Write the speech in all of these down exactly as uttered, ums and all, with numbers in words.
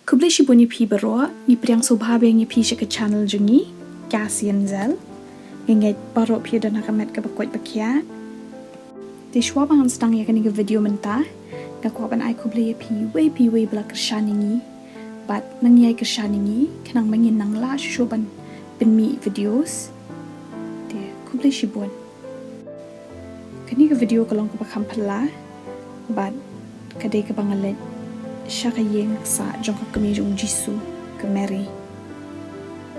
Khublei shibun ïa phi baroh, ngi pdiang sngewbha biang ïa phi sha ka channel jong ngi, Cassian Zell. Nga ngeit baroh phi don ha ka met kaba koit ba khiah. Te shuwa ba ngan sdang ïa kane ka video mynta, nga kwah ban ai khublei ïa phi iwei pa iwei ba la kyrshan ïa ngi. Bad nang ïai kyrshan ïa ngi, khnang ba ngin nang lah shuh shuh ban pynmih videos. Te khublei shibun. Kane ka video ka long kaba kham phylla, bad ka dei kaba nga leit sha ka ïing sah jong ka kmie jong u Jisu, ka Mary.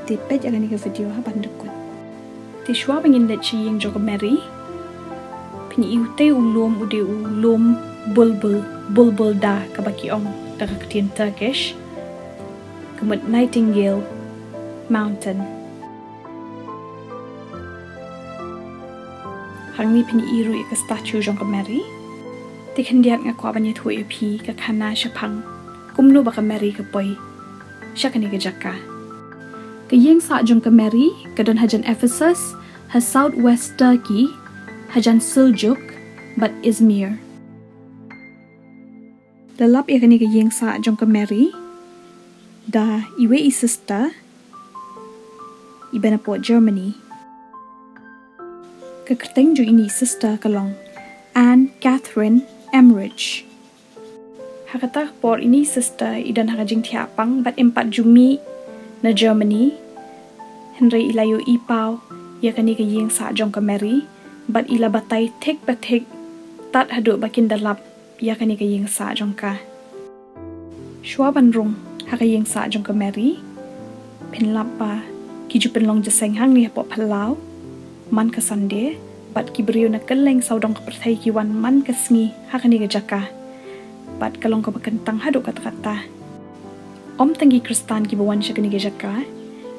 Te peit ïa kane ka video haban da kut. Te shuwa ba ngin leit sha ïing jong ka Mary, phin ïohi u tei u lum u dei u lum bulbul, bulbul da kaba ki ong da ka ktien Turkish, ka mut Nightingale Mountain. Hangne phin ïohi ruh ïa ka statue jong ka Mary. Te khyndiat nga kwah ban ïathuh ïa phi ka khana shaphang kumno ba ka Mary ka poi sha kane ka jaka. Ka ïing sah jong ka Mary ka don hajan Ephesus, ha southwest Turkey, hajan Seljuk bad Izmir. La lap ïa kane ka ïing sah jong ka Mary da iwei i sister iba na pdeng Germany. Ka kyrteng jong ine i sister ka long Anne Catherine Emmerich. Ha kata ka por ine i sister i don ha ka jingthiah pang bad im pat ju mih na Germany. Hynrei i la ïohi paw ïa kane ka ïing sah jong ka Mary bad i la batai thik pa thik tad haduh ba kin da lap ïa kane ka ïing sah jong ka. Shuwa ban rung ha ka ïing sah jong ka Mary, phin lap ba ki ju pynlong jingïaseng hangne hapoh phyllaw man ka Sunday, bad ki briew na kylleng sawdong ka pyrthei ki wan man ka sngi ha kane ka jaka. Bad ka long kaba kyntang haduh katta katta. Ym tang ki Khristan kiba wan sha kane ka jaka,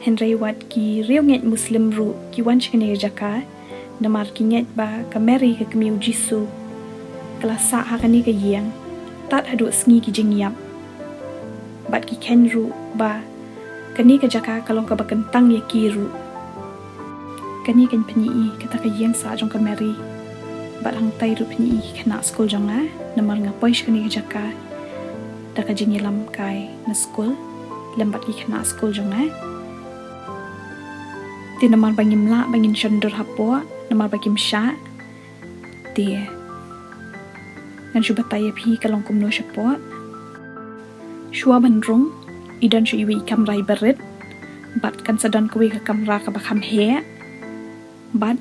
hynrei wat ki riewngeit Muslim ruh ki wan sha kane ka jaka, namar ki ngeit ba ka Mary ka kmie u Jisu ka la sah ha kane ka ïing tad haduh sngi ki jingïap. Bad ki kheiñ ruh ba kane ka jaka ka long kaba kyntang ïa ki ruh. Kane kan pynïohi kata ka ïing sah jong ka Mary. Bad hangtai ruh pynïohi ki khynnah skul jong nga, namar nga poi sha kane ka jaka da ka jingïalam kai na skul lem bad ki khynnah skul jong nga. Te namar ba ngim lah ba ngin shon dur hapoh namar ba kim shah, te ngan shu batai ïa phi ka long kumno shapoh. Shuwa ban rung, i don shuh iwei i kamra iba rit, bad kan sa don kawei ka kamra kaba kham heh, bad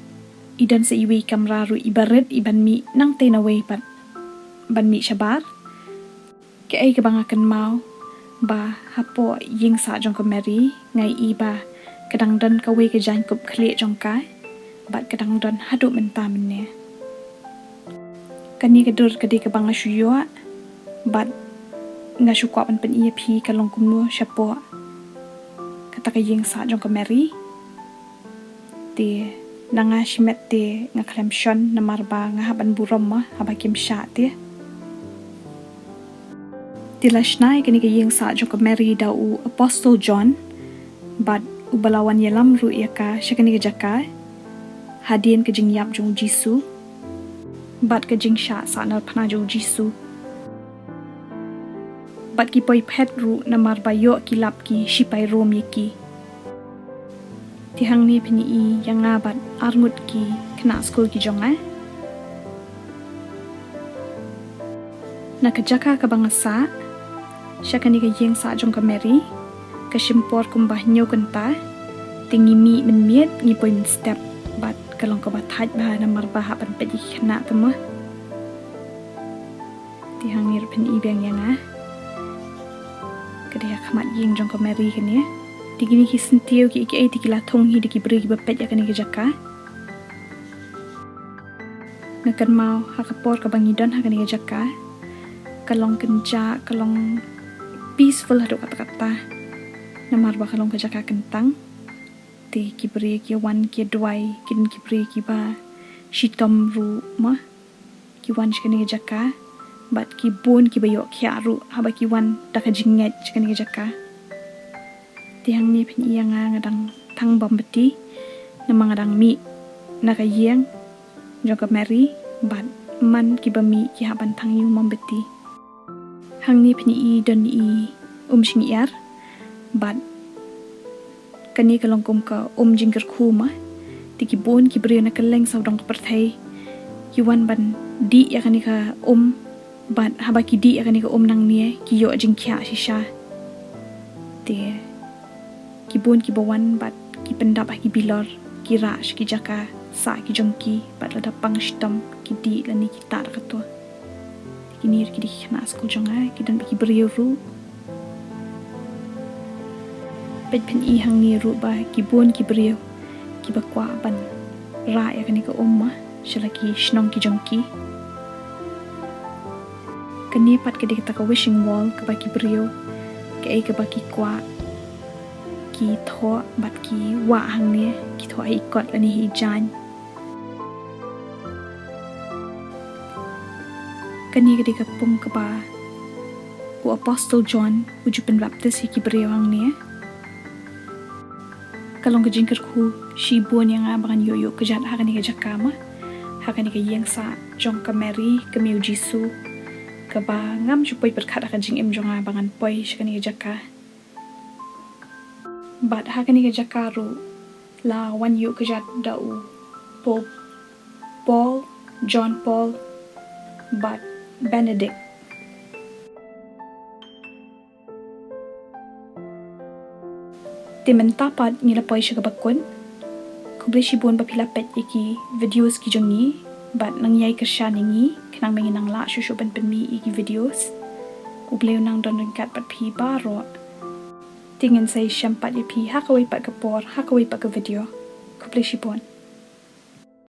i don sa iwei i kamra ruh iba rit iban mih nangtei nawei bad ban mih shabar. Kaei kaba nga kynmaw ba hapoh ïing sah jong ka Mary, nga ïohi ba ka dang don kawei ka jaiñkup khlieh jong ka, bad ka dang don haduh mynta mynne. Kane ka dur ka dei kaba nga shu ïoh, bad nga shu kwah ban pyni ïa phi ka long kumno shapoh kata ka ïing sah jong ka Mary. Te na nga shimet te nga khlem shon namar ba nga hap ban burom mo haba kim shah te. Te la shna ïa kane ka ïing sah jong ka Mary da u Apostle John, bad uba la wan ïalam ruh ïa ka sha kane ka jaka hadien ka jingïap jong u Jisu bad ka jingshah sahnarphna jong u Jisu. Bad ki poi phet ruh namar ba ïoh ki lap ki shipai Rom ïa ki. Te hangne phin ïohi ïa nga bad arngut ki khynnah skul ki jong nga. Na ka jaka kaba nga sah, sha kane ka ïing sah jong ka Mary, ka shim por kumba hynñiew kynta, te ngi mih mynmiet ngi poi mynstep, bad ka long kaba thait bha namar ba hap ban peit ïa ki khynnah te mo. Te hangne ruh phin i biang ïa nga. Ka dei ha khmat ïing jong ka Mary kane. Te kine ki syntiew kiei kiei te ki la thung hi da ki briew kiba peit ïa kane ka jaka. Nga kynmaw ha ka por kaba ngi don ha kane ka jaka, ka long kynjah, ka long peaceful haduh katta katta. Namar ba ka long ka jaka kyntang. Te ki briew ki wan ki duwai, ki don ki briew kiba shitom ruh mo. Ki wan sha kane ka jaka, bad ki bun kiba ïoh khiah ruh haba ki wan da ka jingngeit sha kane ka jaka. Te hangne phin i ïa nga, nga dang thang mombati, namar nga dang mih na ka ïing jong ka Mary, bad man kiba mih ki hap ban thang ïa u mombati. Hangne phin i don i um shyngiar, bad kane ka long kum ka um jingkyrkhu ma. Te ki bun ki briew na kylleng sawdong ka pyrthei ki wan ban dih ïa kane ka um, bad haba ki dih ïa kane ka um nangne ki ïoh jingkhiah shisha. Te ki bun kiba wan bad ki pyndap ha ki bilor, ki rah sha ki jaka sah ki jong ki, bad lada pang shitom ki dih lane ki tad kato. Te kine ruh ki dei ki khynnah skul jong nga, ki don bad ki briew ruh. Peit phin i hangne ruh ba ki bun ki briew kiba kwah ban rah ïa kane ka um ma sha la ki shnong ki jong ki. Kane pat ka dei kata ka wishing well kaba ki briew, kaei kaba ki kwah, ki thoh bad ki wah hangne, ki thoh ha i kot lane ha i jaiñ. Kane ka dei ka pung kaba u Apostle John u ju pynbaptis ïa ki briew hangne. Ka long ka jingkyrkhu shibun ïa nga ba ngan ïoh ïoh kjat ha kane ka jaka ma, ha kane ka ïing sah jong ka Mary, ka kmie u Jisu, kaba ngam ju poi pyrkhat ha ka jingim jong nga ba ngan poi sha kane ka jaka. Bad ha kane ka jaka ruh la wan ïoh kjat da u Pope Paul, John Paul, bad Benedict. Te mynta pat ngi la poi sha kaba kut. Khublei shibun ba phi la peit ïa ki videos ki jong ngi, bad nang ïai kyrshan ïa ngi khnang ba ngin nang lah shuh shuh ban pynmih ïa ki videos. U Blei un nang don ryngkat bad phi baroh. Te ngin sa ïashem pat ïa phi ha kawei pat ka por, ha kawei pat ka video. Khublei shibun.